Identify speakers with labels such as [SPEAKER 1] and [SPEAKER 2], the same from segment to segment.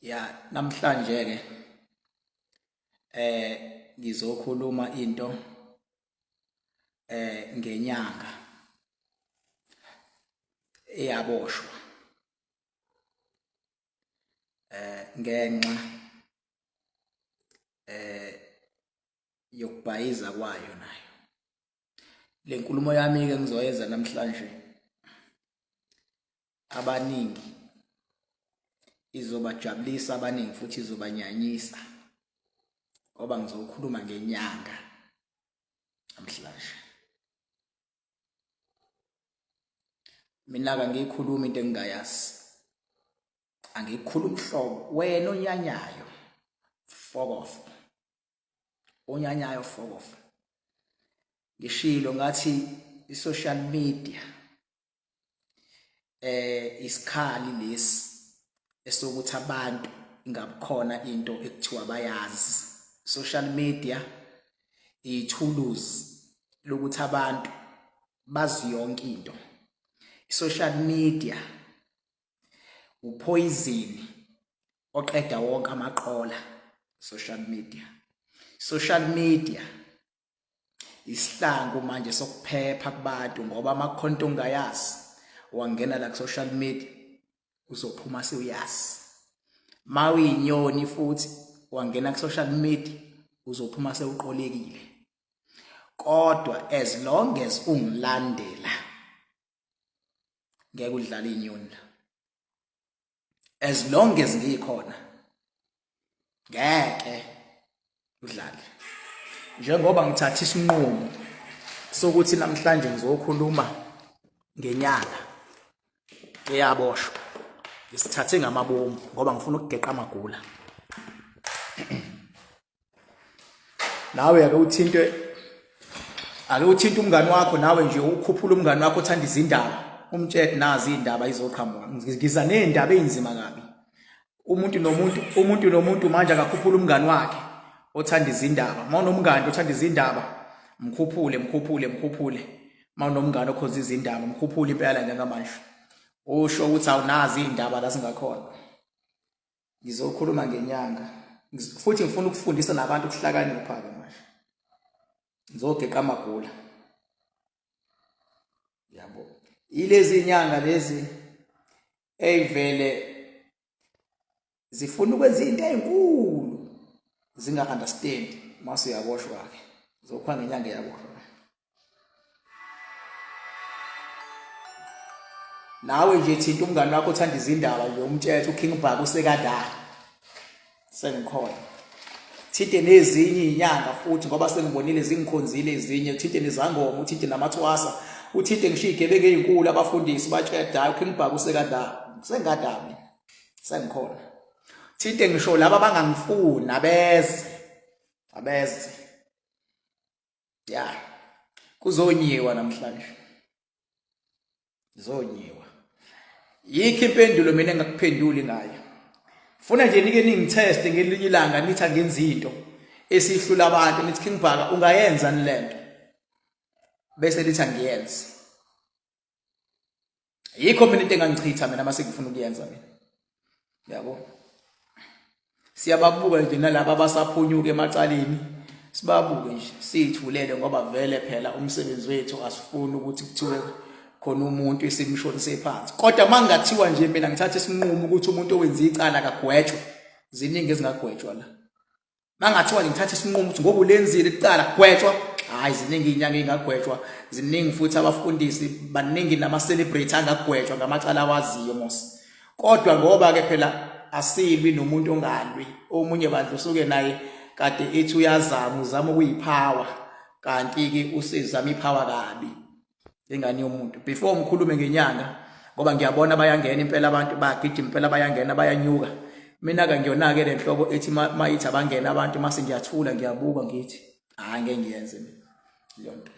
[SPEAKER 1] Ya namhlanje ke ngizokhuluma into ngenyanga eyaboshwa ngenxa yokubhayiza kwayo nayo. Le nkulumo yami ke ngizoyenza namhlanje abaningi izobajabulisa abaningi futhi izobanyanyisa ngoba ngizokhuluma ngenyanga namhlanje. Mina-ke angiyikhulumi into engingayazi, angiyikhulumi hlobo. Wena onyanyayo fuck off, onyanyayo fuck off. Ngishilo ngathi i-social media isikhali lesi esokuthi abantu ingabukhona into ekuthiwa bayazi. Social media ithuluzi lokuthi abantu bazi yonke into. I-social media upoison oqeda wonke amaqola. Social media, social media isihlangu manje sokuphepha kubantu ngoba amakhonto ongayazi wangena la ku-social media uzophuma sewuyazi. Ma uyinyoni futhi wangena ku-social media uzophuma sewuqolekile. Kodwa as long as ungilandela ngeke udlale inyoni la. As long as ngikhona ngeke udlale. Njengoba ngithatha isinqumo sokuthi namhlanje ngizokhuluma ngenyanga eyaboshwa, ngisithathe ngamabomu ngoba ngifuna ukugeqa amagula. Nawe ake uthinte, ake uthinte umngani wakho, nawe nje ukhuphula umngani wakho othanda izindaba, umtshele nazi izindaba izoqhamuka. Ngiza nezindaba ezinzima kabi. Umuntu nomuntu, umuntu nomuntu manje akakhuphula umngani wakhe othanda izindaba. Uma unomngani othanda izindaba, mkhuphule, mkhuphule, mkhuphule. Uma unomngani okhoza izindaba, mkhuphule impela njengamanje. Usho ukuthi awunazi izindaba la singakhona. Ngizokhuluma ngenyanga futhi ngifuna ukufundisa nabantu ukuhlakanipha-ke manje. Ngizogeqa amagula yabo ilezi inyanga lezi eyivele zifuna ukwenza into ezinkulu zinga understand mase uyaboshwa ke zokhwa ngenyanga eyaboshwa. Nawe nje thinta umngani wakho othanda izindaba nje umtshele uKing Bhaka usekada sengikhona. Thinte nezinye izinyanga futhi ngoba sengibonile zingikhonzile ezinye, uthinte nezangoma, uthinte namathwasa, uthinte ngisho izigebengu ezinkulu abafundisi batshela hayi uKing Bhaka usekada sengada mina sengikhona. Thinte ngisho laba abangangifuni abeze abeze ya kuzonyiwa namhlanje, zonyiwa. Yikho impendulo mina engakuphenduli ngayo. Funa nje nike ningitheste ngelinye ilanga nithi angenzi into esihlula abantu, nithi King Bhaka ungayenza ni lento, bese lithi angiyenzi. Yikho mina into engangichitha mina mase ngifuna ukuyenza mina, yabo. Siyababuka nje nalaba abasaphunyuka emacaleni, sibabuke nje siyithulele ngoba vele phela umsebenzi wethu asifuni ukuthi kuthiwe khona umuntu esimshonise phansi. Kodwa mangathiwa nje mina ngithatha isinqumo ukuthi umuntu owenza icala akagwetshwe, ziningi ezingagwetshwa la. Mangathiwa nje ngithatha isinqumo ukuthi ngoba ulenzile icala gwetshwa, hayi ziningi izinyanga ezingagwetshwa, ziningi futhi abafundisi baningi nama-celebrity angagwetshwa ngamacala awaziyo mos. Kodwa ngoba ke phela asilwi nomuntu ongalwi, omunye bandla usuke naye kade ethi uyazama, uzama ukuyiphawa, kanti ke usezama iphawa kabi ingane yomuntu. Before ngikhulume ngenyanga ngoba ngiyabona bayangena impela abantu, bagijima impela bayangena bayanyuka. Mina ke ngiyona ke lenhlobo ethi mayithi abangena abantu mase ngiyathula ngiyabuka ngithi hayi ngeke ngiyenze mina leyo nto.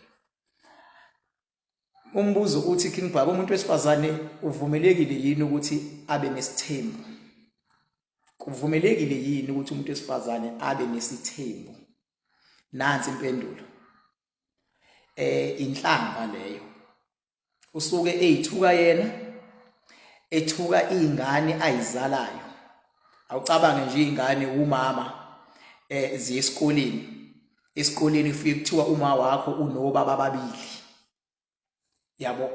[SPEAKER 1] Umbuzo uthi King Bhaka, umuntu wesifazane uvumelekile yini ukuthi abe nesithembu? Kuvumelekile yini ukuthi umuntu wesifazane abe nesithembu? Nansi impendulo. Inhlamba leyo. Usuke eyithuka yena, ethuka izingane ayizalayo. Awucabange nje ingane umama ziye esikoleni, esikoleni kufike kuthiwa uma wakho unobaba ababili, yabo.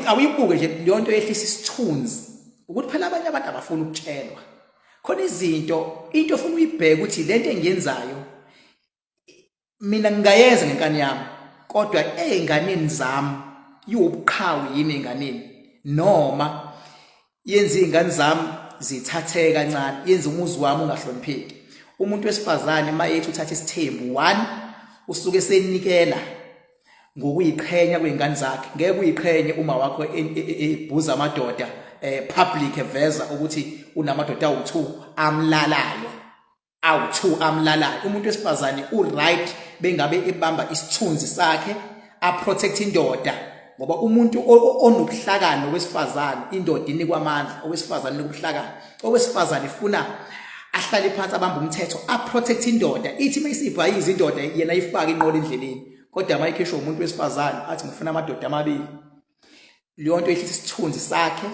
[SPEAKER 1] Awuyibuke nje leyo nto, yehlisa isithunzi, ukuthi phela abanye abantu abafuni ukutshelwa khona izinto. Into ofuna uyibheke ukuthi lento engiyenzayo mina ngingayenza ngenkani yami, kodwa ey'nganeni zami iwubuqhawe yini ey'nganeni, noma yenza iy'ngane zami zithatheke kancane, yenza umuzi wami ungahlonipheki. Umuntu wesifazane uma ethi uthatha isithembu, one, usuke esenikela ngokuyiqhenya kwey'ngane zakhe. Ngeke uyiqhenye uma wakho ebhuza amadoda public, eveza ukuthi unamadoda awu-2 amlalayo, awu-2 amlalayo. Umuntu wesifazane u-right bengabe ebamba isithunzi sakhe, aprotect indoda, ngoba umuntu onobuhlakani owesifazane, indoda inikwa amandla, owesifazane inikwa ubuhlakani. Owesifazane ifuna ahlale phansi, abambe umthetho, aprotect indoda. Ithi uma isibhayiza indoda, yena ifake inqola endleleni. Kodwa uma ikhishwa umuntu wesifazane athi ngifuna amadoda amabili, leyo nto yehlisa isithunzi sakhe,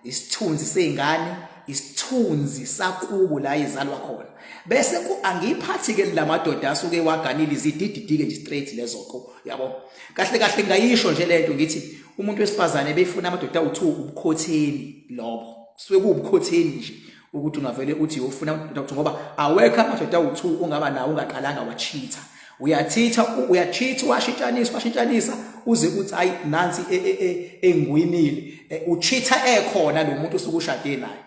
[SPEAKER 1] isithunzi sey'ngane, isithunzi sakubo la izalwa khona. Bese ku angiyiphathi-ke la madoda asuke waganile, izidididike nje straight lezo ko, yabo. Kahle kahle ngayisho nje lento, ngithi umuntu wesifazane befuna amadoda awu-2, ubukhotheni lobo, kusuke kuwubukhotheni nje ukuthi ungavele uthi ufuna amadoda awu-2, ngoba awekho amadoda awu-2 ungaba nawo ungaqalanga wachitha. Uyathitha, uyachitha, washintshanisa, washintshanisa uze uthi hayi, nansi engwinile. Uchitha ekhona lo muntu osuke ushade naye,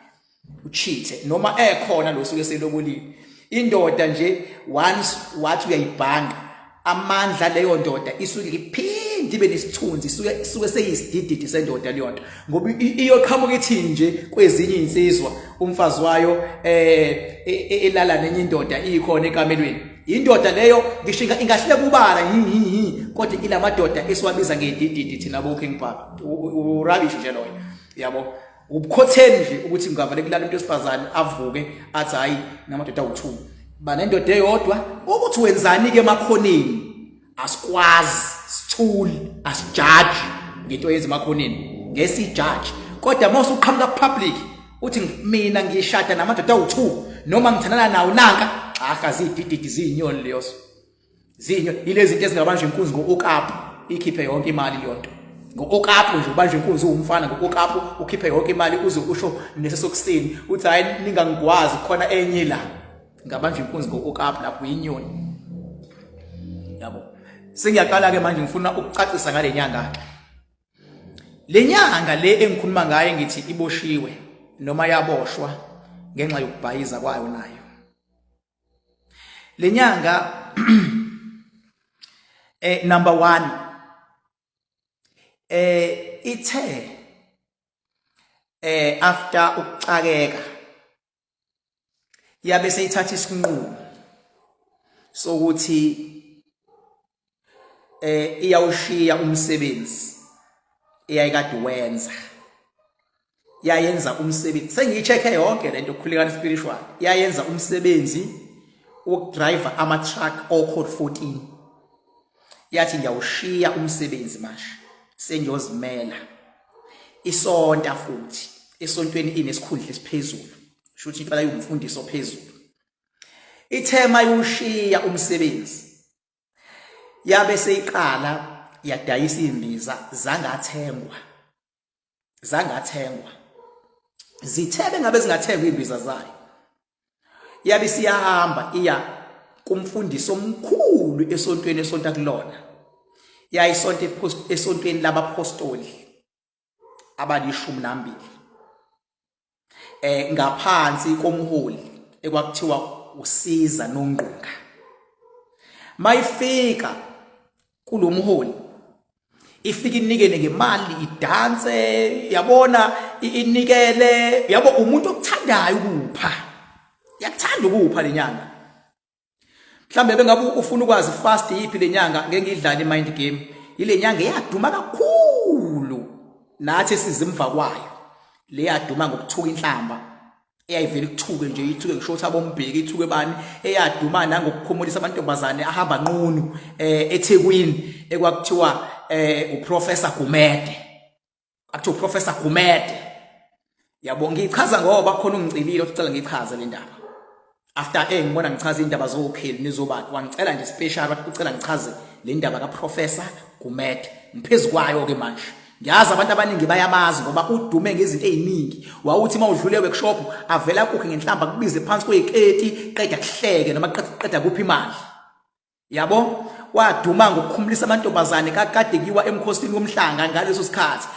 [SPEAKER 1] uchithe noma ekhona lo suke selobolile. Indoda nje once wathi uyayibhanga amandla leyo ndoda, isuke iphinde ibe nesithunzi, isuke seyisidididi sendoda leyo nto, ngoba iyoqhamuka ithini nje kwezinye insizwa umfazi wayo elala nenye indoda ikhona ekamelweni. Indoda leyo ngisho ingahle kubala hi, kodwa ilamadoda esiwabiza ngedididi thina bo King Baba, urubbish nje loyo, yabo. Ubukhotheni nje ukuthi ngavele kulala umuntu wesifazane avuke athi hayi, namadoda awu-2, banendoda eyodwa. Ukuthi wenzani ke emakhoneni asikwazi, sithuli, asijaji ngento yenza emakhoneni, ngesijaji. Kodwa uma usuqhamuka public uthi mina ngishada namadoda awu-2 noma ngithandana nawo nanka, cha, ziyidididi, ziyinyoni leyoso, zinyo yilezi zinto ezingabanjwa inkunzi ngo-okapu ikhiphe yonke imali leyo nto. Ngo-okapu nje ubanjwe inkunzi uwumfana, ngo-okapu ukhiphe yonke imali, uze usho nesesokuseni uthi hhayi, ningangikwazi, khona enye la. Ngabanjwa inkunzi ngo-okapu lapho, uyinyoni, yabo. Sengiyaqala-ke manje, ngifuna ukucacisa ngale nyanga-ke. Le nyanga le engikhuluma ngayo, ngithi iboshiwe noma yaboshwa ngenxa yokubhayiza kwayo nayo. Le nyanga, number 1, ithe after ukuxakeka yabe seyithatha isinqumo sokuthi iyawushiya umsebenzi eyayikade wenza. Yayenza umsebenzi, sengiyi-check-e yonke lento, Khulekani Spiritual, yayenza umsebenzi wokudrive ama-truck o-code 14. Yathi ngiyawushiya umsebenzi manje, sengiyozimela. Isonta futhi esontweni inesikhundla esiphezulu, sho ukuthi impela iwumfundisi ophezulu. Ithema iwushiya umsebenzi, yabe seyiqala yadayisa imbiza, zangathengwa, zangathengwa. Zithe bengabe zingathengwa imbiza zayo, yabe siyahamba iya kumfundisi omkhulu esontweni esonta kulona. Yayisonta esontweni labapostoli abali-12, ngaphansi komholi ekwakuthiwa uSiza Nongqunga. Mayifika kulomholi, ifika inikele ngemali, idanse, yabona, inikele, yabo. Umuntu okuthandayo ukupha, yakuthanda ukupha lenyanga. Mhlambe bengabe ufuna ukwazi fast yiphi lenyanga, ngeke ngidlale mind game. Ile nyanga eyaduma kakhulu nathi esizimva kwayo, leyaduma ngokuthuka inhlamba, eyayivela ikuthuke nje, ithuke ngisho ukuthi abombheki, ithuke bani, eyaduma nangokukhumulisa amantombazane ahamba nqunu eThekwini, ekwakuthiwa uProfessor Gumede, akuthiwa uProfessor Gumede, yabo. Ngichaza ngoba khona ungicilile ukuthi cela ngichaze le ndaba. After engibona ngichaza indaba zokheli nizobani, wangicela nje special, wathi ucela ngichaze le ndaba kaProfessor Gumede. Ngiphezu kwayo ke manje. Ngiyazi abantu abaningi bayamazi ngoba udume ngezinto eziningi. Wawuthi uma udlule workshop avela kukhe ngenhlamba kubize phansi kweyiketi, qeda kuhleke noma qeda kuphi imali. Yabo, waduma ngokukhumulisa amantombazane kakade kiwa emkhosini womhlanga ngaleso sikhathi.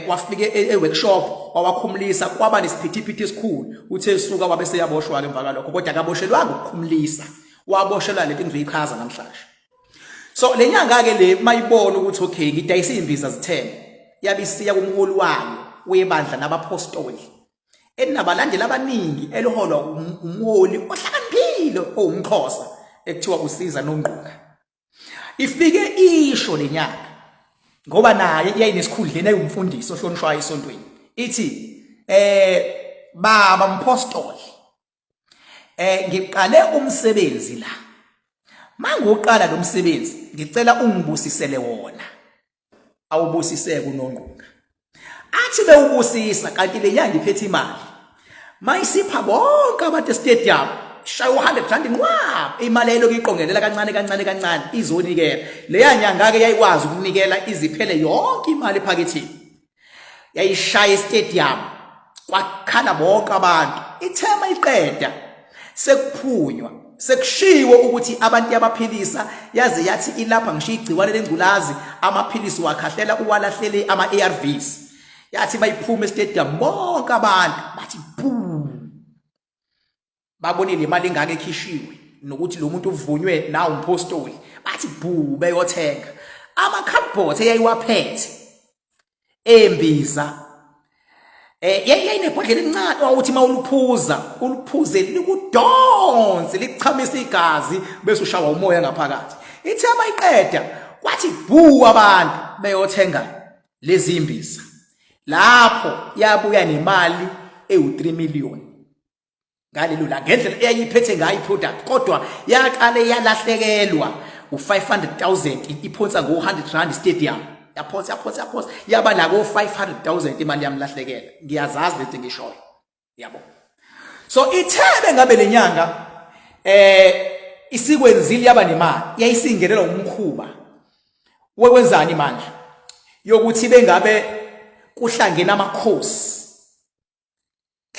[SPEAKER 1] Wafike e-workshop wawakhumulisa, kwaba nesiphithiphithi esikhulu. Uthe suka wabe seyaboshwa ke emva kwalokho, kodwa akaboshelwanga ukukhumulisa, waboshelwa lento engizoyichaza namhlanje. So le nyanga ke le mayibona ukuthi okay ngidayisa izimbiza zithele, yabe isiya kumholi wayo webandla nabapostoli elinabalandeli abaningi eliholwa umholi ohlakaniphile owumxhosa ekuthiwa uSiza Nongqunga. Ifike isho lenyanga ngoba naye yayinesikhundleni ayumfundisi ohlonishwayo esontweni, ithi baba mpostoli, ngiqale umsebenzi la, mangiwuqala lo msebenzi ngicela ungibusisele wona. Awubusiseke uNongqunga, athi bewubusisa kanti le nyanga iphethe imali, mayisipha bonke abantu estadium, shaya u-100 rand nqwaba imali yayilokhu iqongelela kancane kancane kancane izonikela. Leya nyanga-ke yayikwazi ukunikela iziphele yonke imali ephaketheni, yayishaya estadium kwakhala bonke abantu. Ithema iqeda sekuphunywa, sekushiwo ukuthi abantu yabaphilisa, yaze yathi ilapha ngisho igciwane lengculazi, amaphilisi wakhahlela uwalahlele ama-ARVs. Yathi bayiphuma estadium bonke abantu bathi bhu, babonile imali engaka ekhishiwe nokuthi lo muntu uvunywe nawu umpostoli, bathi bhu beyothenga ama-cardboard eyayiwaphethe embiza. Yayinebhodlela elincane wawuthi uma uluphuza uluphuze likudonse likuchamisa igazi bese ushawa umoya ngaphakathi. Ithe mayiqeda kwathi bhu abantu beyothenga lezi mbiza, lapho yabuya nemali ewu-3 million ngalelo la ngendlela eyayiphethe ngayo iproduct. Kodwa yaqale yalahlekelwa u-500,000 iphonsa ngo-100 rand stadium, yaphonsa yaphonsa yaphonsa yaba nako 500,000 imali yamlahlekela. Ngiyazazi lento engishoyo, yabo. So ithebe ngabe lenyanga isikwenzile yaba nemali, yayisingenelwa umkhuba wekwenzani manje yokuthi bengabe kuhlangene amakhosi,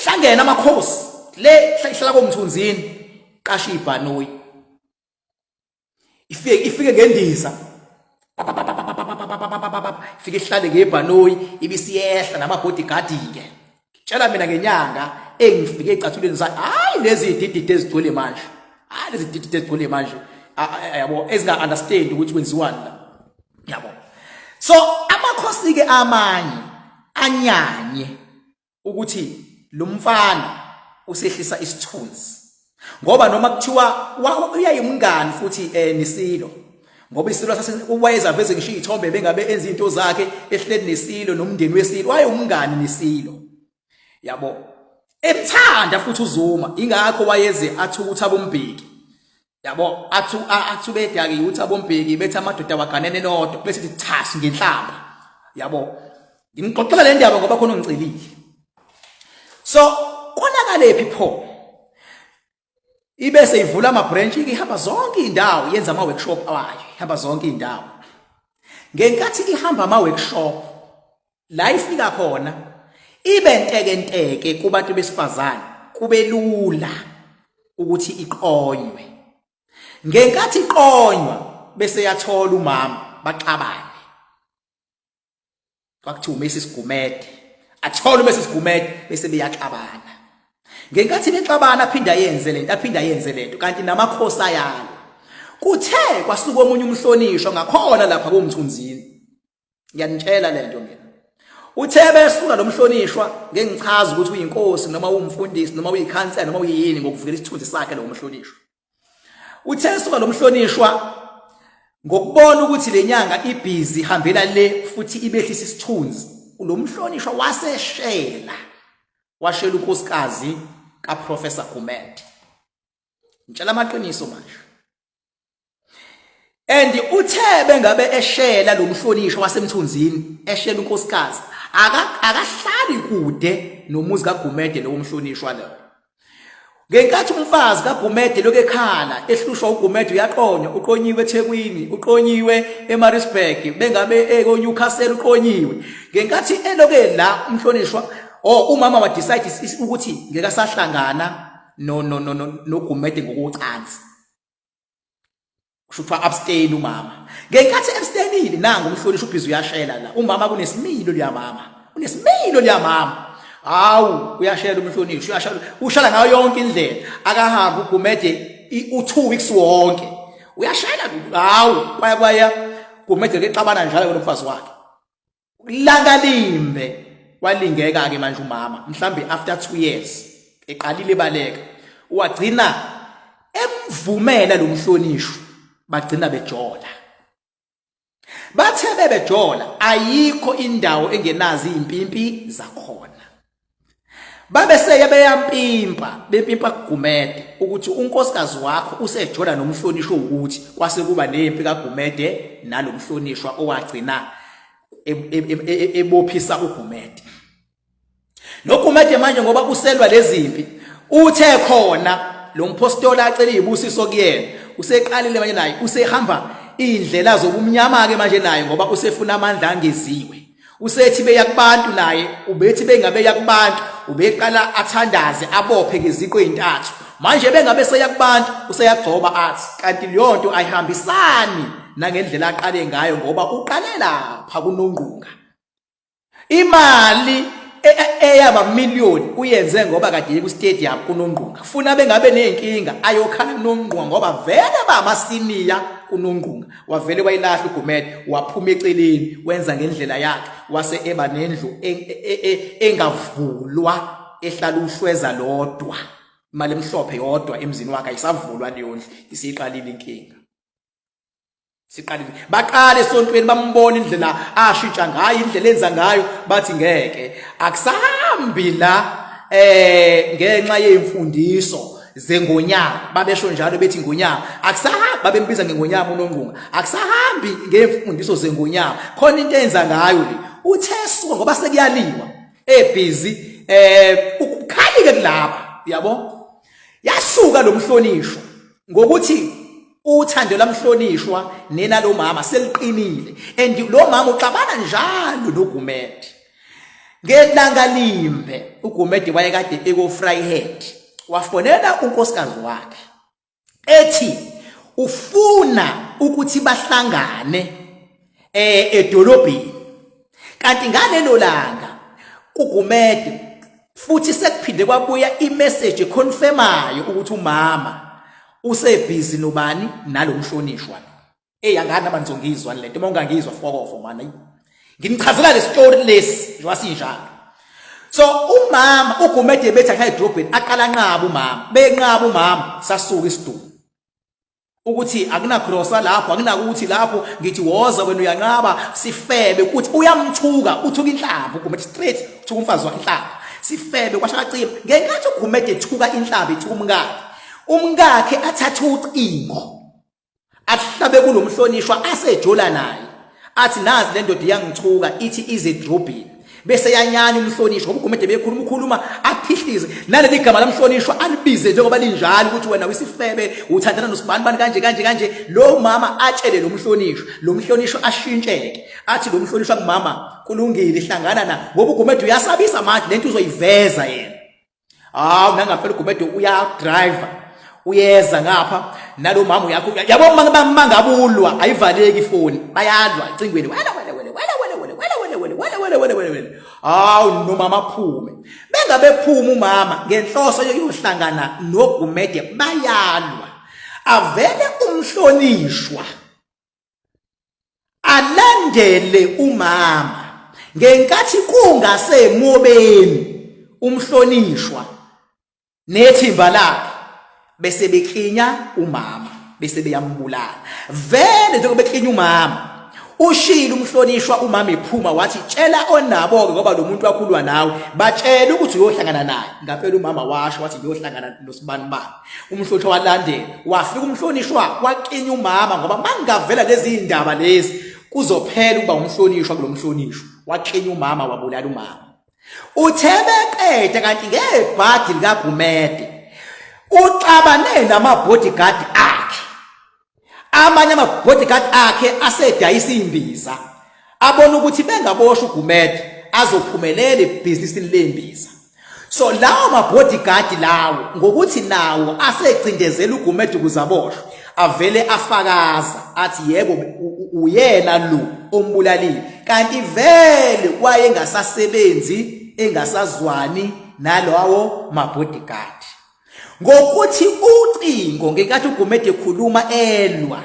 [SPEAKER 1] hlangene amakhosi le ihlala komthunzini, qasha ibhanoyi ifike ngendiza, ifike ihlale ngebhanoyi ibisiyehla nama-bodyguard ke. Tshela mina ngenyanga engifike ecathulweni zayo, hayi lezi dididi ezigcwele manje, hayi lezi dididi ezigcwele manje, yabo, ezinga-understand ukuthi kwenziwani la, yabo. So amakhosi ke amanye anyanye ukuthi lo mfana usehlisa isithunzi, ngoba noma kuthiwa uyayimngani futhi nesilo, ngoba isilo wayezaveze ngisho iy'thombe bengabe enza iy'nto zakhe ehleli nesilo nomndeni wesilo, wayewumngani nesilo, yabo, emthanda futhi uZuma, ingakho wayeze athuka uThabo Mbeki, yabo, athu athu bedaki uThabo Mbeki bethi amadoda waganene lodwa bese thi thasi ngenhlamba, yabo. Ngimxoxela le ndaba ngoba khona ungicelile. So konakalephi pho? Ibe seyivula ama branch, ihamba zonke indawo, yenza ama workshop awayo, ihamba zonke indawo. Ngenkathi ihamba ama workshop la ifika khona ibe ntekenteke kubantu besifazane, kube lula ukuthi iqonywe. Ngenkathi iqonywa bese yathola umama baxabane, kwakuthiwa uMrs Gumede, athole uMrs Gumede bese beyaxabana. Ngenkathi bexabana aphinda yenze lento, aphinda yenze lento, kanti namakhosi ayalo. Kuthe kwasuka omunye umhlonishwa ngakhona lapha komthunzini, ngiyanitshela lento mina, uthe besuka lo mhlonishwa, ngeke ngichaze ukuthi uyinkosi noma uwumfundisi noma uyikhansela noma uyini, ngokuvikela isithunzi sakhe lo mhlonishwa. Uthe suka lo mhlonishwa ngokubona ukuthi le nyanga ibhizi ihambela le futhi ibehlisa isithunzi, lo mhlonishwa waseshela, washela unkosikazi kaProfessor Gumede. Ngitshela amaqiniso manje. And uthe bengabe eshela lo mhlonishwa wasemthunzini, eshela unkosikazi, akahlali kude nomuzi kaGumede lowo mhlonishwa lowo. Ngenkathi umfazi kaGumede lokhu ekhala ehlushwa uGumede uyaqonywa, uqonyiwe eThekwini, uqonyiwe eMaritzburg, bengabe ekoNewcastle uqonyiwe. Ngenkathi eloke la umhlonishwa oh umama wa decide ukuthi ngeke asahlangana no no no noGumede ngokocansi. Kusho kuthiwa abstain umama. Ngenkathi abstainile nangu umhlonishwa ubhizi uyashela la. Umama kunesimilo liyamama. Unesimilo liyamama. Hawu uyashela umhlonishwa uyashela ushala ngayo yonke indlela. Akahambi uGumede u2 weeks wonke. Uyashela hawu kwaya kwaya Gumede ke xabana njalo nomfazi wakhe. Langa limbe walingeka ke manje umama mhlambe after 2 years eqalile baleka wagcina emvumela lo mhlonishwa bagcina bejola bathe bebejola ayikho indawo engenazi impimpi zakhona Babe seye beyampimpa, bempimpa kuGumede ukuthi unkosikazi wakho usejola nomhlonishwa ukuthi kwase kuba nempi kaGumede nalomhlonishwa owagcina ebophisa uGumede. NoGumede manje ngoba uselwa lezimpi uthe khona lo mpostoli acela izibusiso kuyena useqalile manje naye usehamba indlela zobumnyama ke manje naye ngoba usefuna amandla angeziwe. Usethi beya kubantu naye ubethi bengabeya kubantu ubeqala athandaze abophe ngeziqu ezintathu manje bengabe seya kubantu useyagcoba athi kanti leyo nto ayihambisani nangendlela aqale ngayo ngoba uqale lapha kunongqunga imali eyaba million uyenze ngoba kade ku stadium kunongqunga funa bengabe nezinkinga ayokhala kunongqunga ngoba vele ba senior kunongqunga wavele wayilahla uGumede waphuma eceleni wenza ngendlela yakhe wase eba nendlu e, e, e, engavulwa ehlala uhlweza lodwa imali emhlophe yodwa emzini wakhe ayisavulwa leyo ndlu isiqalile inkinga siqalile baqale esontweni bambona indlela ashintsha ngayo indlela enza ngayo bathi ngeke akusahambi la eh ngenxa yemfundiso zengonyama babesho njalo bethi ingonyama akusahambi babembiza ngengonyama unongqunga akusahambi ngemfundiso zengonyama khona into enza ngayo le uthe suka ngoba sekuyaliwa ebhizi eh ukukhalike kulapha yabo yasuka lo mhlonishwa ngokuthi uthando lamhlonishwa nena lo mama seliqinile and lo mama uxabana njalo noGumede Ngelanga limbe uGumede wayekade eko-Vryheid wafonela unkosikazi wakhe ethi ufuna ukuthi bahlangane eh edolobheni kanti ngalelo langa kuGumede futhi sekuphinde kwabuya imessage econfirmayo ukuthi umama usebhizi nobani nalomhlonishwa Ey angani nama nizongizwa lento uma ungangizwa fokofo man. Nginichazela le story lesi njengoba sinjalo. So umama uGumede bethi akhe edrobheni aqala nqaba umama. Benqaba umama sasuka isidumo. Ukuthi akunacrossa lapho akunakuthi lapho ngithi woza wena uyanqaba sifebe ukuthi uyamthuka uthuka inhlamba uGumede straight uthuka umfazi wakhe inhlamba. Sifebe kwasha kacima ngenkathi uGumede ethuka inhlamba ethuka umkakhe. Umkakhe athathe ucingo ahlabe kulomhlonishwa asejola naye athi nazi le ndoda iyangithuka ithi ize edrobheni bese yanyanya umhlonishwa ngoba uGumede bekhuluma ukhuluma aphihlize naleli gama lamhlonishwa alibize njengoba linjalo ukuthi wena wisifebe uthandana nosibani bani kanje kanje kanje lo mama atshele lo mhlonishwa lo mhlonishwa ashintsheke athi lo mhlonishwa kumama kulungile hlangana na ngoba uGumede uyasabisa manje lento uzoyiveza yena Hawu nangampela uGumede uya driver uyeza ngapha nalo mama uyakho yabo mangabulwa ayivaleki ifoni bayalwa ecingweni wena wena wena wena wena wena wena wena wena wena wena wena wena hawu nomama aphume bengabe phuma umama ngenhloso yokuyohlangana noGumede bayalwa avele umhlonishwa alandele umama ngenkathi kungasemobeni umhlonishwa nethimba lakhe bese beklinya umama bese beyambulala vele njengoba beklinya umama ushilo umhlonishwa umama ephuma wathi tshela onabo ke ngoba lo muntu wakhulwa nawe batshela ukuthi uyohlangana naye ngampela umama washo wathi ngiyohlangana nosibani bani umhlonishwa walandela wafika umhlonishwa wakinya umama ngoba mangavela lezi indaba lezi kuzophela ukuba umhlonishwa kulomhlonishwa wakinya umama wabulala umama uthe beqeda kanti ngebhadi likaGumede Uxabane nama-bodyguard akhe. Amanye ama-bodyguard akhe asedayisa imbiza. Abona ukuthi bengaboshwa uGumede azophumelela ebhizinisini lembiza. So lawo ma-bodyguard lawo ngokuthi nawo asecindezela uGumede ukuze aboshwe, avele afakaza athi yebo uyena lo ombulalile, kanti vele wayengasasebenzi engasazwani nalawo ma-bodyguard. Ngokuthi ucingo ngenkathi uGumede ekhuluma elwa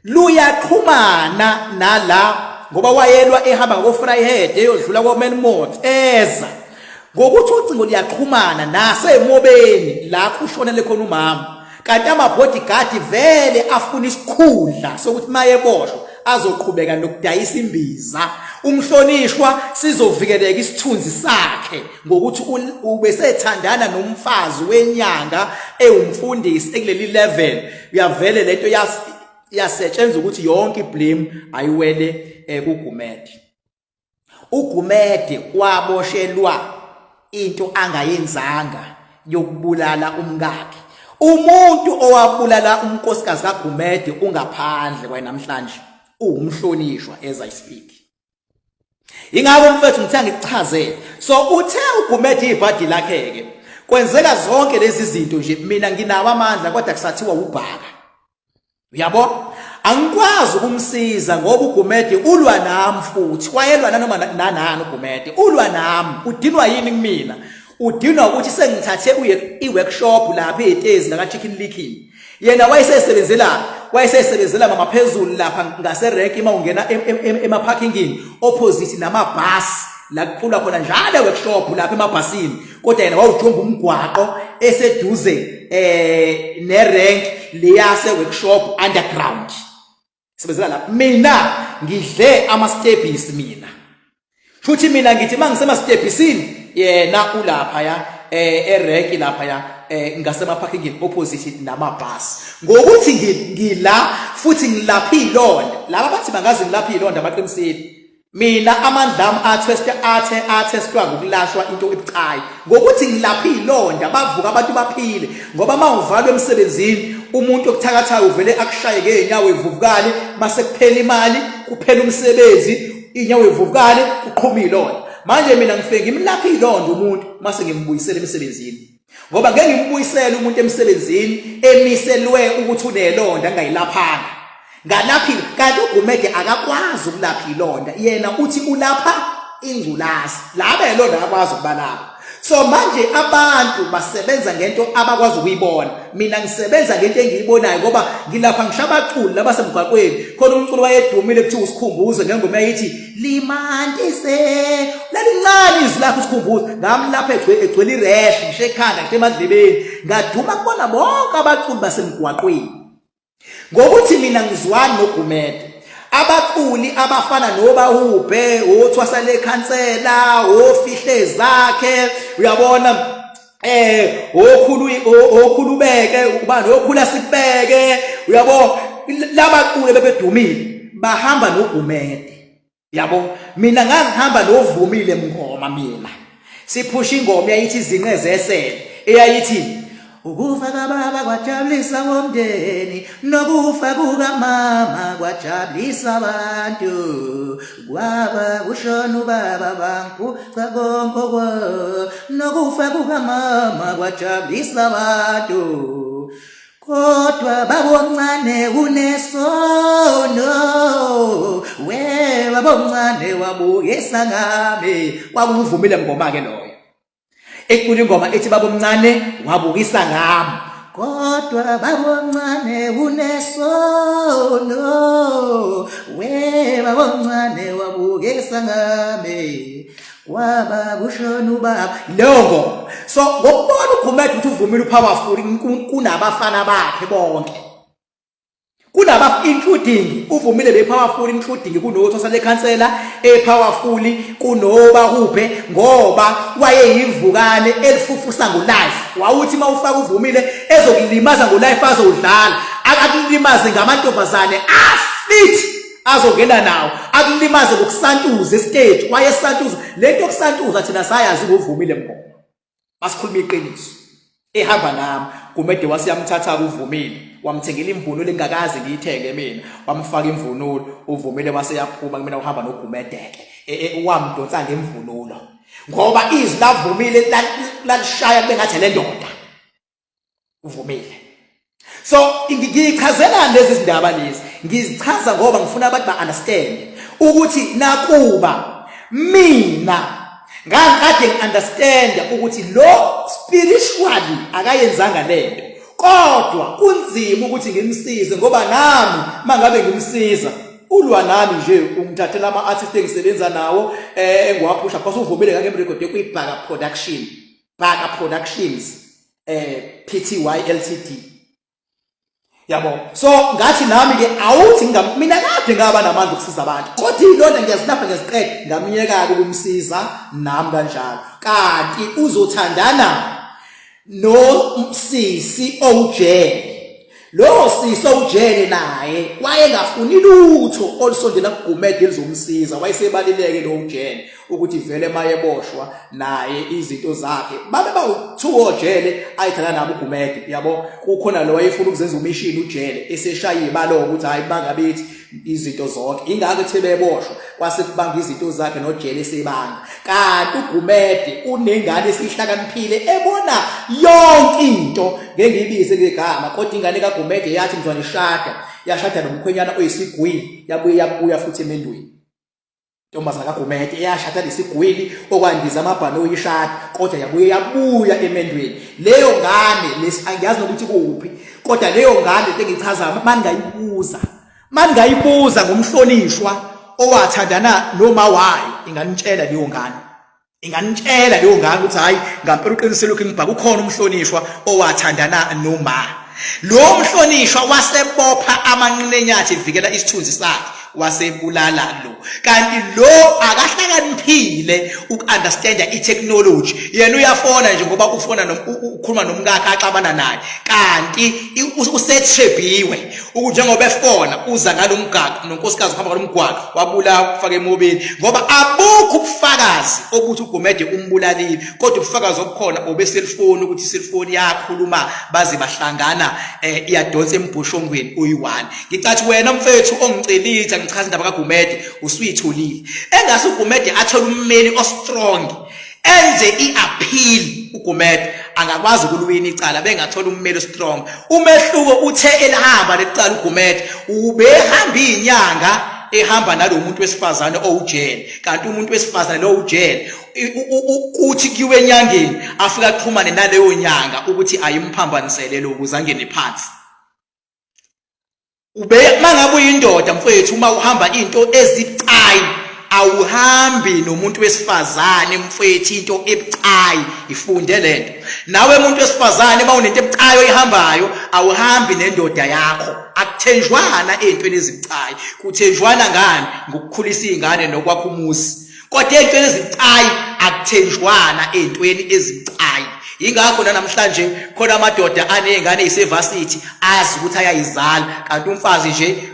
[SPEAKER 1] luyaxhumana nala, ngoba wayelwa ehamba ngako-Vryheid eyodlula ko-Melmoth eza, ngokuthi ucingo luyaxhumana nasemobeni la kushonele khona umama, kanti ama-bodyguard vele afuna isikhundla sokuthi mayeboshwa azoqhubeka nokudayisa imbiza, umhlonishwa sizovikeleka isithunzi sakhe ngokuthi ubesethandana nomfazi wenyanga ewumfundisi ekuleli level. Uyavele lento yasetshenzwa ukuthi yonke iblame ayiwele kuGumede. UGumede waboshelwa into angayenzanga yokubulala umkakhe. Umuntu owabulala unkosikazi kaGumede ungaphandle kwaye namhlanje uwumhlonishwa as I speak. Ingakho mfethu ngithe ngikuchazele. So uthe uGumede ibhadi lakhe ke kwenzeka zonke lezi zinto nje, mina nginawo amandla kodwa kusathiwa ubhaka. Uyabo? Angikwazi ukumsiza ngoba uGumede ulwa nami, futhi wayelwa nanoma nanani. UGumede ulwa nami, udinwa yini kumina? Udinwa ukuthi sengithathe uye i-workshop lapha ey'tezi ngaka-Chicken Licken. Yena wayesesebenzela wayesesebenzela mama phezulu lapha ngaserenki, uma ungena emaphakingini opposite namabhasi la kuqulwa khona njalo e-workshop lapha emabhasini, kodwa yena wawujomba umgwaqo eseduze nerank leyase workshop underground, sebenzela lapha. Mina ngidle ama-stebhisi mina, futhi mina ngithi uma ngisemastebhisini yena ulapha ya erenki lapha ya ngasemaphakingini opposite namabhasi. Ngokuthi ngila futhi ngilapha iy'londa, laba bathi bangaze ngilapha iy'londa baqinisile. Mina amandla ami atheste athe athestwa ngokulashwa into ebucayi, ngokuthi ngilapha iy'londa bavuka abantu baphile, ngoba uma uvalwe emsebenzini umuntu okuthakathayo uvele akushaye ngey'nyawo evuvukale, mase kuphela imali, kuphela umsebenzi, iy'nyawo evuvukale, kuqhuma iy'londa. Manje mina ngifike ngimlaphe iy'londa umuntu mase ngimbuyisele emsebenzini, ngoba ngeke ngimbuyisele umuntu emsebenzini emiselwe ukuthi unelonda ngingayilaphanga. Ngalaphile, kanti uGumede akakwazi ukulapha ilonda, yena uthi ulapha ingculazi, laba elonda akakwazi ukubalapha. So manje abantu basebenza ngento abakwazi ukuyibona, mina ngisebenza ngento engiyibonayo, ngoba ngilapha ngisho abaculi labasemgwaqweni. Khona umculo wayedumile kuthiwa uSikhumbuzo ngengoma eyithi limantise, lalincane izwi lakhe uSikhumbuzo, ngamlapha egcwele iresh, ngisho ekhanda, ngisho emadlebeni, ngaduma kubona bonke abaculi basemgwaqweni. Ngokuthi mina ngizwani noGumede, abaculi abafana noBahubhe, othwasa lekhansela, ofihle zakhe, uyabona, okhulu okhulubeke ubani, okhula sikubeke, uyabo, labaculi bebedumile bahamba noGumede. Yabo, mina ngangihamba noVumile Mngoma, mina siphusha ingoma yayithi izinqe zesele, eyayithi ukufa kababa kwajabulisa womndeni, nokufa kukamama kwajabulisa abantu, kwaba kushona ubaba bangiphuca konke kwa, nokufa kukamama kwajabulisa abantu, kodwa babomncane unesono, we babomncane wabukisa ngami. Kwakuvumile ngoma ke loyo ecula ingoma ethi babomncane wabukisa ngami, kodwa babomncane unesono, we babomncane wabukisa ngami, kwaba kushona ubaba. Leyo ngoma. So ngokubona uGumede ukuthi uvumile upowerful kunabafana bakhe bonke, kunaba including uvumile be powerful including kunothi osale khansela e powerful kunoba kuphe, ngoba wayeyivukane elifufusa ngolife. Wawuthi mawufaka uvumile ezokulimaza ngolife, azodlala akulimaze ngamantombazane afit azongena nawo, akulimaze ngokusantuza estage. Wayesantuza lento yokusantuza, thina sayazi ngovumile Mngoma, masikhuluma iqiniso. Ehamba nami Gumede wasiyamthatha kuvumile wamthengela imvunulo engakaze ngiyithenge mina wamfaka imvunulo uvumile waseyaphuma kumina uhamba noGumedeke e, e, wamdonsa ngemvunulo ngoba izwi lavumile lalishaya kube ngathi le ndoda uvumile. So ngiyichazelani lezi zindaba lezi? Ngizichaza ngoba ngifuna abantu ba-understand ukuthi nakuba mina ngangikade ngi-understand ukuthi lo spiritually akayenzanga lento, kodwa kunzima ukuthi ngimsize ngoba nami mangabe ngimsiza ulwa nami nje, ungithathela ama-artist engisebenza nawo engiwaphusha because uvumile ngangemrekhode kwi-Bhaka Production, Bhaka Productions Pty Ltd, yabo. So ngathi nami ke awuthi mina kade ngaba namandla okusiza abantu, kodwa ilonda ngiyazilapha ngiyaziqeda, ngamyeka ke ukumsiza nami kanjalo. Kanti uzothandana nosisi owujele, lowo sisi owujele naye wayengafuni lutho olusondela kuGumede elizomsiza. Wayesebalileke lo ujele ukuthi vele mayeboshwa naye izinto zakhe babe bawu-two ojele ayithandana nabo uGumede, yabo. Kukhona lo wayefuna ukuzenza umishini ujele eseshaye ibalo ukuthi hhayi bangabethi izinto zonke, ingakho ethe beboshwa kwase kubanga izinto zakhe nojele esebanga. Kanti uGumede unengane esihlakaniphile ebona yonke into, ngeke ngiyibize ngegama, kodwa ingane kaGumede yathi mntwana ishada, yashada nomkhwenyana oyisigwili, yabuye yabuya futhi emendweni. Ntombazana kaGumede eyashada nesigwili okwandiza amabhanoyi ishada, kodwa yabuye yabuya emendweni. Leyo ngane lesi angiyazi nokuthi kuphi, kodwa leyo ngane into engichaza mangayibuza, mangayibuza ngomhlonishwa owathandana noma wayo, inganitshela leyo ngane, inganitshela leyo ngane ukuthi hayi ngampela uqinisile lokhu ngibhaka, ukhona umhlonishwa owathandana noma lo mhlonishwa wasebopha amanqinenyathi evikela isithunzi sakhe, wasebulala lo. Kanti lo akahlakaniphile uku-understanda i-technology, yena uyafona nje ngoba ufona ukhuluma nomkakhe axabana naye, kanti usetrebiwe njengoba efona uza ngalo mgaqo nonkosikazi uhamba ngalo mgwaqo, wabulawa ufake emobeni ngoba abukho ubufakazi obuthi uGumede umbulalile, kodwa ubufakazi obukhona obeselfoni ukuthi iselfoni yakhuluma baze bahlangana iyadonsa embhoshongweni uyi-one. Ngicathi wena mfethu ongicelitha ngichaza indaba kaGumede usuyitholile, engase uGumede athole ummeli ostrong enze i-appeal. uGumede angakwazi ukuluwina icala bengathola ummeli strong. Umehluko uthe elihamba lecala uGumede ubehamba izinyanga ehamba nalo muntu wesifazane owujele, kanti umuntu wesifazane lo ujele kuthi kuyiwe enyangeni afika axhumane naleyo nyanga ukuthi ayimphambanisele lo ukuze angene phansi. Ube mangabe uyindoda mfowethu, uma uhamba into ezibucayi awuhambi nomuntu wesifazane mfowethu, into ebucayi ifunde lento. Nawe muntu wesifazane uma unento ebucayi oyihambayo awuhambi nendoda yakho. Akuthenjwana ey'ntweni ezibucayi, kuthenjwana ngani? Ngokukhulisa iy'ngane nokwakha umuzi. Kodwa ey'ntweni ezibucayi akuthenjwana ey'ntweni ezibucayi. Yingakho nanamhlanje khona amadoda aney'ngane ey'sevasithi azi ukuthi ayayizala, kanti umfazi nje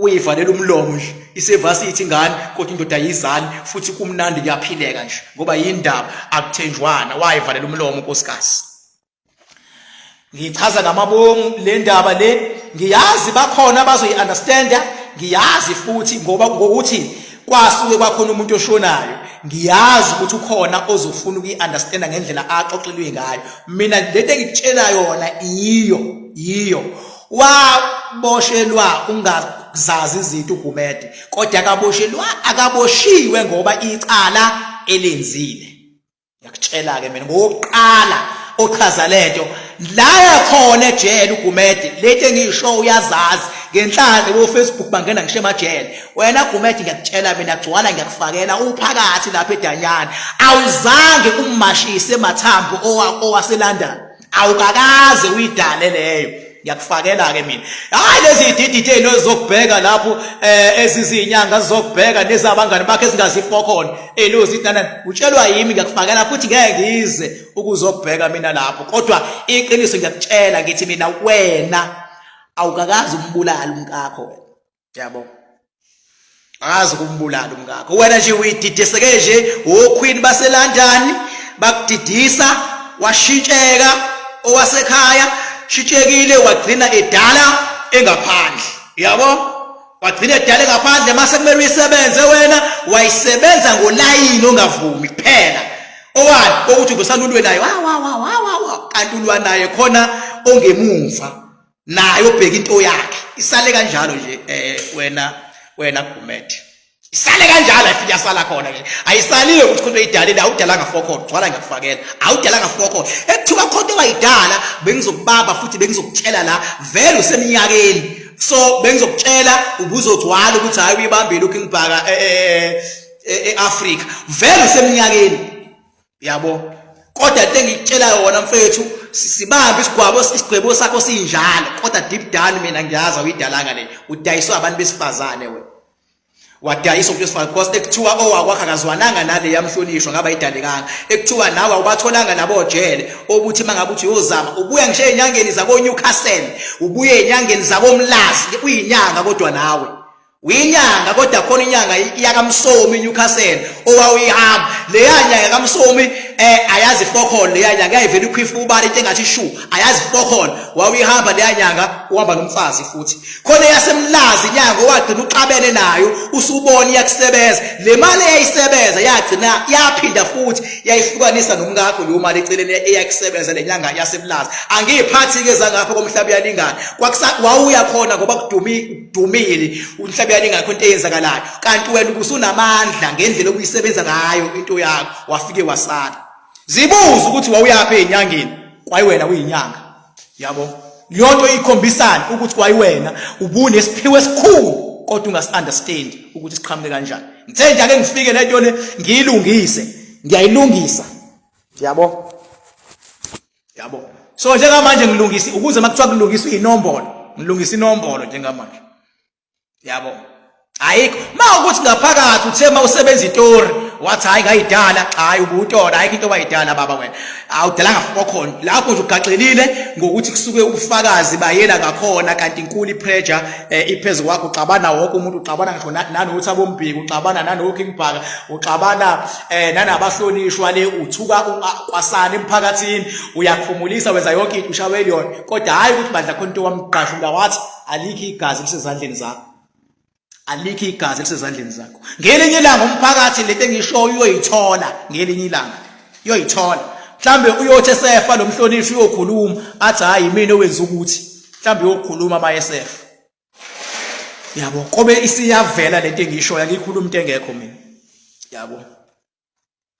[SPEAKER 1] uyivalela umlomo nje, isevasithi ingane kodwa indoda ayizali, futhi kumnandi kuyaphileka nje ngoba yindaba akuthenjwana, wayivalela umlomo unkosikazi. Ngichaza ngamabomu le ndaba le, ngiyazi bakhona abazoyi-understanda, ngiyazi futhi ngoba ngokuthi kwasuke kwakhona umuntu oshonayo, ngiyazi ukuthi ukhona ozofuna ukuyi-understanda ngendlela axoxelwe ngayo. Mina lento engikutshela yona iyo yiyo waboshelwa ungazazi izinto uGumede, kodwa akaboshelwa, akaboshiwe ngoba icala elenzile. Ngiyakutshela ke mina ngokuqala ochaza lento la khona ejele uGumede, lento engiyisho uyazazi ngenhlanhla bo Facebook bangena ngisho emajele. Wena Gumede ngiyakutshela mina gcwala ngiyakufakela uphakathi lapha edanyana, awuzange ummashise mathambo owaseLondon, awukakaze uyidale leyo, ngiyakufakela ke mina. Hayi lezi dididi ezizokubheka lapho ezizinyanga zizokubheka nezabangani bakhe ezingazifo khona elozi nana utshelwa yimi, ngiyakufakela futhi ngeke ngize ukuzokubheka mina lapho, kodwa iqiniso ngiyakutshela ngithi mina wena awukakaze umbulali umkakho wena, yabo, akazi ukumbulala umkakho wena nje uyididiseke nje oqueen baseLondon bakudidisa washintsheka. owasekhaya shitshekile wagcina edala engaphandle, yabo, wagcina edala engaphandle. Mase kumele uyisebenze wena, wayisebenza ngolayini ongavumi kuphela owani ukuthi ubusalulwe naye, wa wa wa wa wa wa, kanti ulwa naye khona ongemumva naye obheka into yakhe. Isale kanjalo nje wena Gumede, isale kanjalo, ayifike yasala khona nje, ayisalile ukuthi khona uyidalile. Awudalanga fokholo, gcwala ngiyakufakela, awudalanga fokholo. Ekuthiwa khona into wayidala, bengizokubamba futhi bengizokutshela la, vele useminyakeni, so bengizokutshela ubuzogcwala ukuthi hayi uyibambile uKing Bhaka e-Afrika, vele useminyakeni, yabo. Kodwa into engikutshela yona mfethu, sibambe isigwabo, isigwebo sakho sinjalo, kodwa deep down mina ngiyazi awuyidalanga le, udayiswa abantu besifazane wena, wadayisa umuntu wesifazane, because ekuthiwa owakwakho akazwananga nale yamhlonishwa ngaba idalekanga, ekuthiwa nawe awubatholanga nabojele obuthi uma ngabe uthi uyozama ubuya ngisho ey'nyangeni zako-Newcastle, ubuye ey'nyangeni zakoMlazi, uyinyanga kodwa nawe uyinyanga, kodwa khona inyanga yakaMsomi eNewcastle owawuyihamba, leya nyanga yakaMsomi ayazi fokhol, leya nyanga yayivela ikhwifa ubala into engathi shu, ayazi fokhol, wawuyihamba leya nyanga uhamba nomfazi. Futhi khona eyaseMlazi inyanga owagcina uxabene nayo, usubona iyakusebenza le mali eyayisebenza, yagcina yaphinda futhi yayihlukanisa nomkakho leyo mali eceleni eyakusebenza le nyanga yaseMlazi. Angiyiphathi-ke zangapha komhlaba uyalingana, wawuya khona ngoba kudumile umhlaba uyalingana, khona into eyenzakalayo, kanti wena ubusunamandla ngendlela obuyisebenza ngayo into yakho, wafike wasala. Zibuze ukuthi wawuyaphi ey'nyangeni kwayiwena uyinyanga, yabo. Leyo nto ikhombisana ukuthi kwayiwena ubunesiphiwo esikhulu kodwa ungasi-understand ukuthi siqhamuke kanjani. Ngithe nje ake ngifike le nto le ngiyilungise, ngiyayilungisa, yabo, yabo. So njengamanje ngilungisa ukuze uma kuthiwa kulungiswa inombolo, ngilungisa inombolo njengamanje, yabo. Ayikho ma ukuthi ngaphakathi uthe ma usebenza itori wathi hayi ngayidala, hayi ubutora, ayikho into owayidala baba wena, awudalanga fokhona lapho nje, ugaxelile ngokuthi kusuke ubufakazi bayela ngakhona, kanti inkulu ipressure iphezu kwakho, uxabana wonke umuntu, uxabana ngisho nanokuthi abombhiki, uxabana nanoKing Bhaka, uxabana nanabahlonishwa le, uthuka kwasana emphakathini, uyakhumulisa, wenza yonke into, ushaweli yona, kodwa hayi ukuthi bandla khona into wamqashula wathi alikho igazi lisezandleni zakho, alikho igazi lisezandleni zakho. Ngelinye ilanga umphakathi lento engishoyo uyoyithola, ngelinye ilanga uyoyithola, mhlambe uyothi esefa lo mhlonishwa uyokhuluma athi hayi mina owenza ukuthi, mhlambe uyokhuluma mayesefa, yabo, kobe isiyavela lento engishoyo. Angikhuluma into engekho mina, yabo,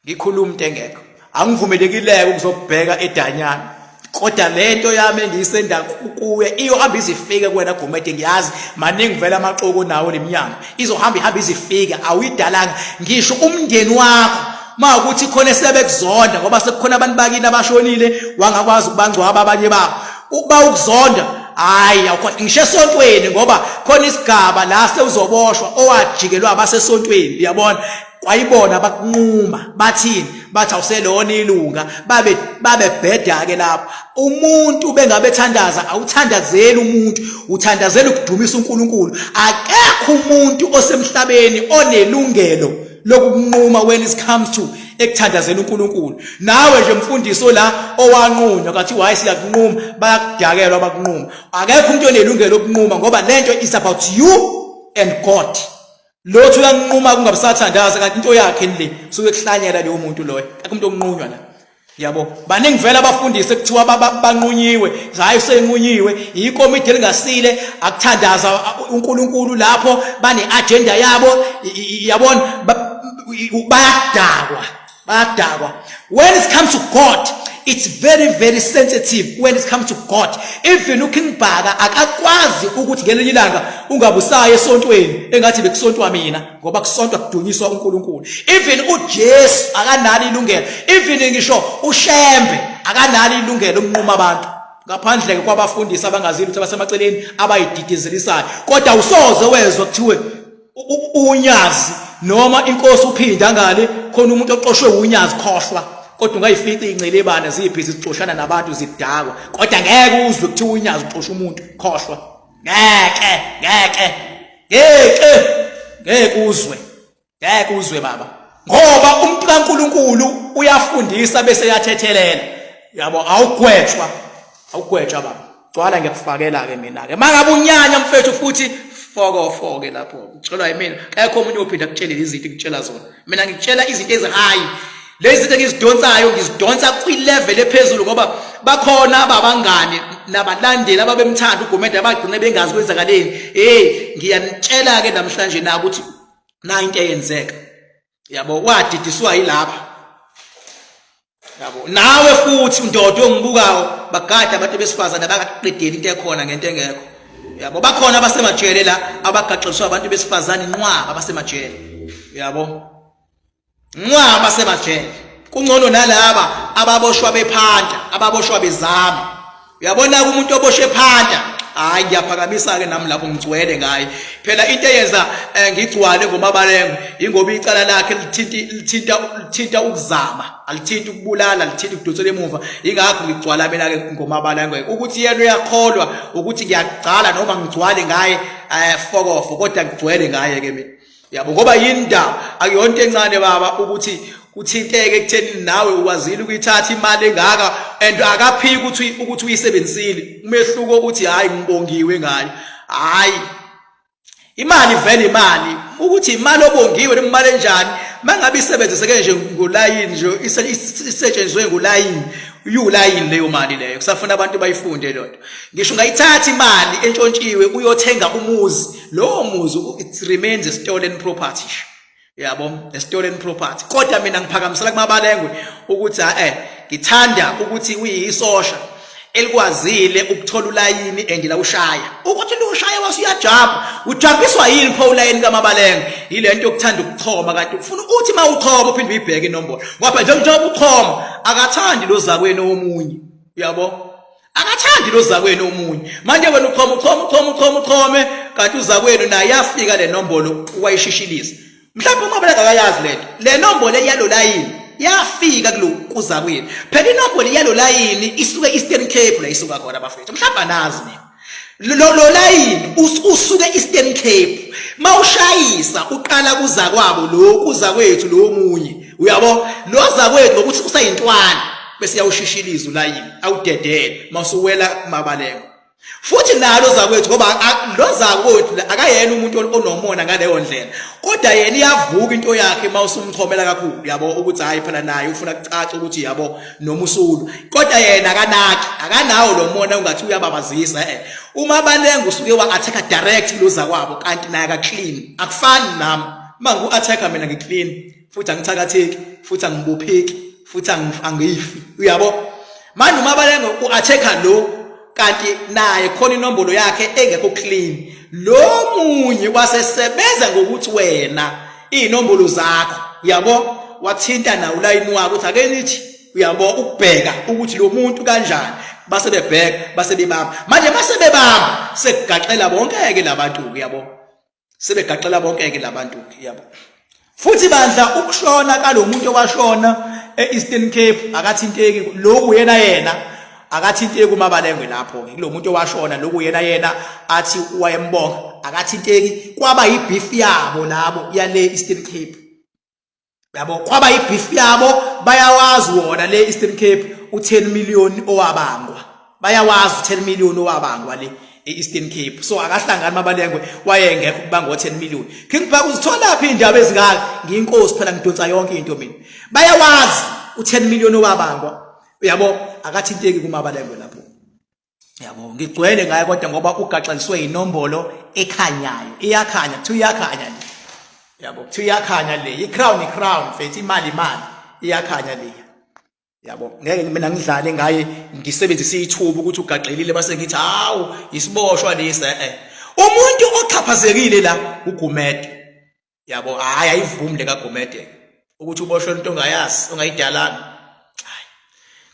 [SPEAKER 1] ngikhuluma into engekho, angivumelekileke ukuzobheka edanyana, kodwa lento yami engiyisenda kuye iyohamba izifike kuwena Gumede. Ngiyazi maningi vele amaxoku nawo leminyanga, izohamba ihambe izifike, awuyidalanga ngisho umndeni wakho. Ma ukuthi khona esebekuzonda ngoba sekukhona abantu bakini abashonile wangakwazi ukubangcwaba abanye babo, ukuba ukuzonda hayi awukho ngisho esontweni, ngoba khona isigaba la sewuzoboshwa owajikelwa abasesontweni, uyabona, kwayibona bakunquma bathini, bathi awuselona ilunga, babe babebheda-ke lapho. Umuntu bengabe ethandaza, awuthandazeli umuntu, uthandazela ukudumisa uNkulunkulu. Akekho umuntu osemhlabeni onelungelo lokunquma when it comes to ekuthandazela uNkulunkulu. Nawe nje mfundisi la owanqunywa kathi hayi siyakunquma, bayakudakelwa bakunquma. Akekho umuntu onelungelo lokunquma ngoba lento is about you and God. Lothu uyanquma kungabusathandaza kanti into yakhe le suke kuhlanyela leyo muntu loyo, akekho umuntu onqunywa la, yabo. Baningi vele abafundisi ekuthiwa banqunyiwe, hayi usenqunyiwe ikomidi elingasile, akuthandaza uNkulunkulu lapho, bane agenda yabo, yabona, bayadakwa, bayadakwa. When it comes to God, it's very very sensitive. When it comes to God, even uKing Bhaka akakwazi ukuthi ngelinye ilanga ungabusayo esontweni engathi bekusontwa mina, ngoba kusontwa kudunyiswa uNkulunkulu. Even uJesu akanalo ilungelo, even ngisho uShembe akanalo ilungelo ukunquma abantu, ngaphandle kwabafundisi abangazili ukuthi abasemaceleni abayididizelisayo. Kodwa usoze wezwa kuthiwe unyazi noma inkosi uphinda ngale khona umuntu oxoshwe unyazi, khohlwa. Kodwa ungayifica iy'ncelebane ziyibhizi zixoshana nabantu zidakwa, kodwa ngeke uzwe kuthiwa unyazi uxosha umuntu, khohlwa, ngeke, ngeke, ngeke, ngeke uzwe, ngeke uzwe baba, ngoba umuntu kaNkuluNkulu uyafundisa bese yathethelela, yabo, awugwetshwa. Awugwetshwa baba. Gcwala ngiyakufakela ke mina ke. Mangabe unyanya mfethu futhi foko foke lapho. Utshelwa yimina. Akekho omunye ophinda akutshele izinto ngikutshela zona. Mina ngikutshela izinto ezihigh. Lezi zinto engizidonsayo ngizidonsa kwi-level ephezulu ngoba bakhona ababangani nabalandeli ababemthanda uGumede abagcine bengazi kwenzakaleni. Hey, ngiyanitshela ke namhlanje na ukuthi na into eyenzeka. Yabo wadidiswa yilapha. Yabo nawe futhi ndoda ongibukayo bagada abantu besifazane abakaqedeli into ekhona ngento engekho. Yabo bakhona abasemajele la abagaxeliswa abantu besifazane inqwaba abasemajele. Yabo nqwaba abasemajele. Kungcono nalaba ababoshwa bephanta, ababoshwa bezama. Uyabona umuntu oboshwe ephanta hayi ngiyaphakamisa ke nami lapho ngigcwele ngaye phela into eyenza eh, ngigcwale ngomabalengo ingoba icala lakhe lithinta lithinta lithinta ukuzama alithinti ukubulala lithinta ukudonsela emuva ingakho ngigcwala mina ke ngomabalengo ukuthi yena uyakholwa ukuthi ngiyagcala noma ngigcwale ngaye eh, fokofo kodwa ngigcwele ngaye ke mina yabo ngoba yini ndaba akuyona into encane baba ukuthi kuthinteke ekutheni nawe ukwazile ukuyithatha imali engaka and akaphiki ukuthi ukuthi uyisebenzisile umehluko ukuthi hayi ngibongiwe ngayo hayi imali vele imali ukuthi imali obongiwe noma imali enjani mangabe isebenziseke nje ngolayini nje isetshenziswe ngolayini iwulayini leyo mali leyo kusafuna abantu bayifunde lonto ngisho ungayithatha imali entshontshiwe uyothenga umuzi lowo muzi it remains a stolen property yabo a stolen property kodwa mina ngiphakamisela kumabalengwe ukuthi eh ngithanda ukuthi uyisosha elikwazile ukuthola ulayini and la ushaya ukuthi lushaya wase uyajumpa ujumpiswa yini pho ulayini kamabalengwe yile nto yokuthanda ukuchoma kanti ufuna uthi uma uchoma uphinde uyibheke inombolo ngoba njengoba uchoma akathandi lo zakwenu omunye uyabo akathandi lo zakwenu omunye manje wena uchoma uchoma uchoma uchoma uchome kanti uzakwenu naye yafika le nombolo wayishishilisa mhlawumbe uma beleka akayazi lento le nombolo yalo layini yafika kulo kuzakwenu phela inombolo yalo layini isuke Eastern Cape la isuka khona bafethu mhlawumbe anazi nina lo lo layini usuke Eastern Cape mawushayisa uqala kuza kwabo lo kuza kwethu lo omunye uyabo lo zakwethu ngokuthi usayintwana bese yawushishiliza ulayini awudedele mawusuwela kumabaleko futhi nalo zakwethu ngoba lo zakwethu akayena umuntu onomona ngaleyo ndlela kodwa yena iyavuka into yakhe mawusumchomela kakhulu yabo ukuthi hayi phela naye ufuna kucaca ukuthi yabo noma usulu kodwa yena akanaki akanawo lo mona ungathi uyababazisa eh uma balenga usuke wa attack direct lo zakwabo kanti naye aka clean akufani nami mangu attack mina ngi clean futhi angithakatheki futhi angibopheki futhi angifi uyabo manje uma balenga u-attacker lo kanti naye khona inombolo yakhe engekho clean lo munye wasesebenza ngokuthi wena iy'nombolo zakho uyabo wathinta nawo ulayini wakho ukuthi ake nithi uyabo ukubheka ukuthi lo muntu kanjani base bebheka base bebamba manje base bebamba sekugaxela bonke-ke labantu uyabo sebegaxela bonke-ke labantu yabo futhi bandla ukushona kalomuntu owashona e-Eastern Cape akathinteki lokhu yena yena akathinteki uma balengwe lapho-ke kulo muntu owashona lokhu yena yena athi wayembonga akathinteki kwaba yibeef yabo labo yale Eastern Cape yabo kwaba ibeef yabo bayawazi wona le Eastern Cape u10 million owabangwa bayawazi u10 million owabangwa le e-Eastern Cape so akahlangani mabalengwe wayengekho kubanga o10 million King Park uzithola phi indaba ezingaka ngiyinkosi phela ngidonsa yonke into mina bayawazi u10 million owabangwa uyabo akathinteki kumabalengwe lapho yabo ngigcwele ngaye kodwa ngoba ugaxeliswe inombolo ekhanyayo iyakhanya kuthiwa iyakhanya le yabo kuthiwa iyakhanya le i-crown i-crown mfethu imali imali iyakhanya le yabo ngeke mina ngidlale ngaye ngisebenzise ithuba ukuthi ugaxelile base ngithi hawu isiboshwa lesi eh umuntu oxhaphazekile la uGumede yabo hayi ayivumi le kaGumede ukuthi uboshwe into ongayazi ongayidalanga hayi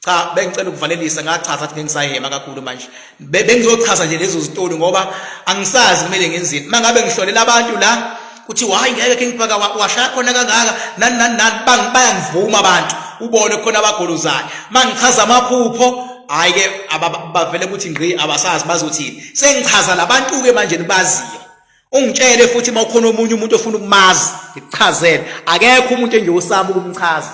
[SPEAKER 1] cha bengicela ukuvalelisa ngachaza ukuthi ngisayema kakhulu manje bengizochaza nje lezo zitori ngoba angisazi kumele ngenzeni mangabe ngihlolela abantu la kuthi hayi ngeke King Bhaka washaya khona kangaka nani nani nani bayangivuma abantu ubone khona abagolozayo mangichaza amaphupho hayi ke bavele ukuthi ngqi abasazi bazothini sengichaza labantu ke manje nibaziyo Ungitshele futhi uma ukhona omunye umuntu ofuna ukumazi, ngikuchazele. Akekho umuntu engiyosaba ukumchaza.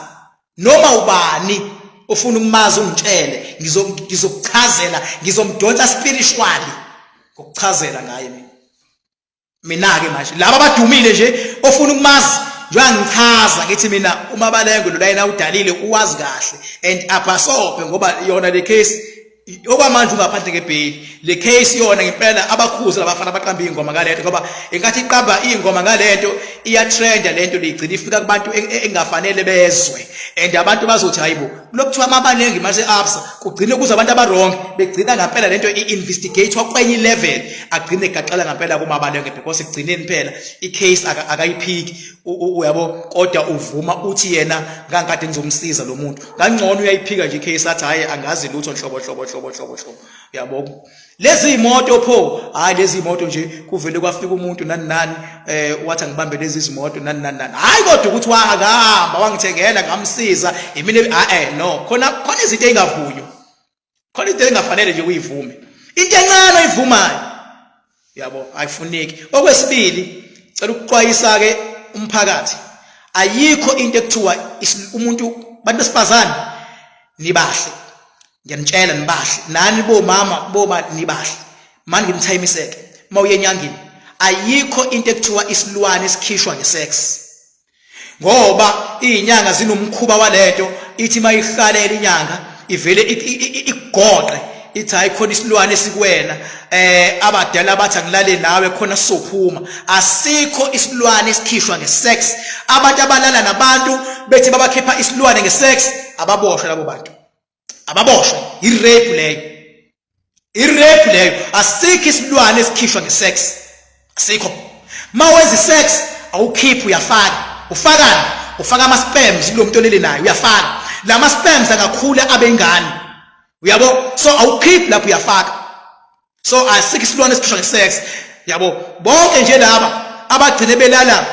[SPEAKER 1] Noma ubani. Ofuna ukumazi ungitshele, ngizokuchazela, ngizomdonsa spiritually ngokuchazela ngaye mina. Mina-ke manje laba abadumile nje ofuna ukumazi njengoba ngichaza ngithi mina uMabalengwe lo layini awudalile uwazi kahle and abhasobhe ngoba yona le case okwamanje ungaphandle ngebheyili. Le case yona ngempela abakhuze labafana abaqamba iy'ngoma ngalento, ngoba inkathi iqamba iy'ngoma ngalento iyatrenda lento, leyigcina ifika kubantu engafanele bezwe and abantu bazothi hayibo kulokuthiwa amabaningi mase absa kugcine kuze abantu abarong begcina ngampela lento i-investigatewa kwenye level agcine egaqela ngampela kumabalenge because ekugcineni phela i-case akayiphiki uyabo, kodwa uvuma uthi yena ngangikade ngizomsiza lo muntu. Kangcono uyayiphika nje i-case athi hhayi angazi lutho nhlobo nhlobo nhlobo nhlobo nhlobo, uyabo. Lezi imoto pho, hayi lezi imoto nje kuvele kwafika umuntu nani nani wathi angibambe lezi izimoto nani nani nani. Hayi kodwa ukuthi wahamba wangithengela ngamsiza imina no, khona khona izinto engavunywa, khona into engafanele nje uyivume, into encane oyivumayo, yabo, ayifuneki. Okwesibili, cela ukuxwayisa ke umphakathi, ayikho into ekuthiwa umuntu, bantu besifazane nibahle, ngiyanitshela nibahle, nani bomama boma nibahle, mani ngimthayimiseke uma uye enyangeni, ayikho into ekuthiwa isilwane esikhishwa ngesex, ngoba izinyanga zinomkhuba walento, ithi mayihlalela inyanga ivele ikugoqe ithi hayi khona isilwane esikuwena, abadala bathi angilale nawe khona sizophuma. Asikho isilwane esikhishwa ngesex. Abantu abalala nabantu bethi babakhipha isilwane ngesex, ababoshwe labo bantu, ababoshwe, i-rape leyo, i-rape leyo. Asikho isilwane esikhishwa ngesex, asikho. Ma wenza isex awukhiphi, uyafaka. Ufakani? Ufaka ama-sperms kulo muntu olele naye, uyafaka la ma-sperms angakhula abe ingane, uyabo. So awukhiphi lapho, uyafaka. So asikho isilwane esikhishwa ngesex, yabo. Bonke nje laba abagcine belala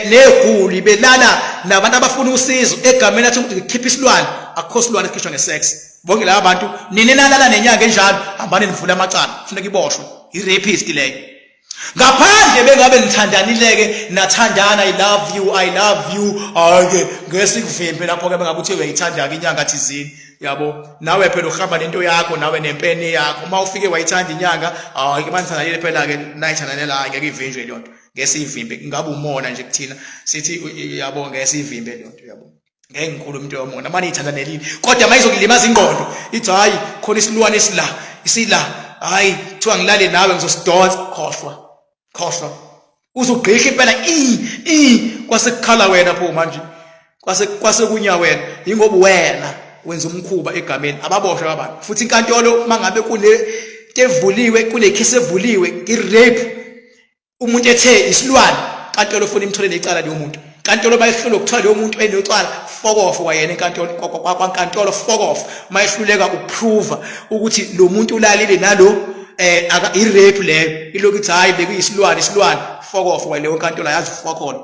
[SPEAKER 1] neguli, belala nabantu abafuna usizo egameni athi ukuthi ngikhipha isilwane, akukho silwane esikhishwa ngesex. Bonke laba bantu nini nalala nenyanga enjalo, hambani nivule amacala, kufuneka iboshwe, i-rapist leyo. Ngaphandle bengabe nithandanileke, nathandana, I love you, I love you, hayi-ke ngeke sikuvimbe lapho-ke bengabe uthe uyayithanda-ke inyanga thizini, yabo. Nawe phela uhamba nento yakho, nawe nempene yakho, uma ufike wayithanda inyanga, hayi-ke manithandanile phela-ke, nayithandanela, hayi ngeke ivinjwe leyo nto, ngeke siyivimbe. Kungabe umona nje kuthina sithi, yabo, ngeke siyivimbe leyo nto, yabo. Ngeke ngikhulume into yomona, manje ithandanelile, kodwa mayizokulimaza ingqondo ithi hayi khona isilwane esila isila, hayi kuthiwa ngilale nawe ngizosidonsa, khohlwa, khohlwa, uzugqisha impela i i kwase kukhala wena pho manje, kwase kwase kunya wena, ingoba wena wenza umkhuba egameni. Ababoshwe abantu futhi inkantolo mangabe kune evuliwe, kunekhisi evuliwe i-rape, umuntu ethe isilwane, inkantolo ufuna imtholele icala leyo muntu, inkantolo bayihlulwa ukuthola leyo muntu enecala, fokof kwayena enkantolo, kwankantolo fokof mayehluleka ukuprova ukuthi lo muntu ulalile nalo, i-rape leyo, ilokhu ithi hayi bekuyisilwane, isilwane, fokof kwaleyo nkantolo, ayazi fokhona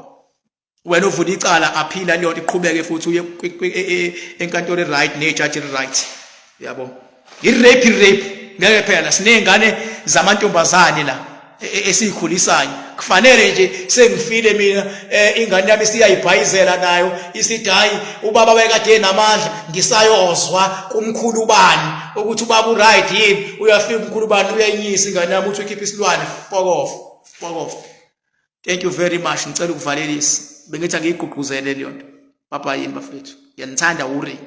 [SPEAKER 1] wena uvula icala, aphila leyo nto iqhubeke futhi uye enkantolo right nejaji right, yabo. I-rape, i-rape ngeke phela, siney'ngane zamantombazane la esiyikhulisayo, kufanele nje sengifile mina, ingane yami isiyayibhayizela nayo isithi hayi ubaba wayekade enamandla, ngisayozwa kumkhulu ubani ukuthi ubaba uright yini. Uyafika umkhulu ubani, uyayinyisa ingane yami, uthi ukhipha isilwane, fuck off, fuck off. Thank you very much, ngicela ukuvalelisa, bengithi angiyigqugquzele leyo nto. Bye bye yini bafethu, ngiyanithanda uri.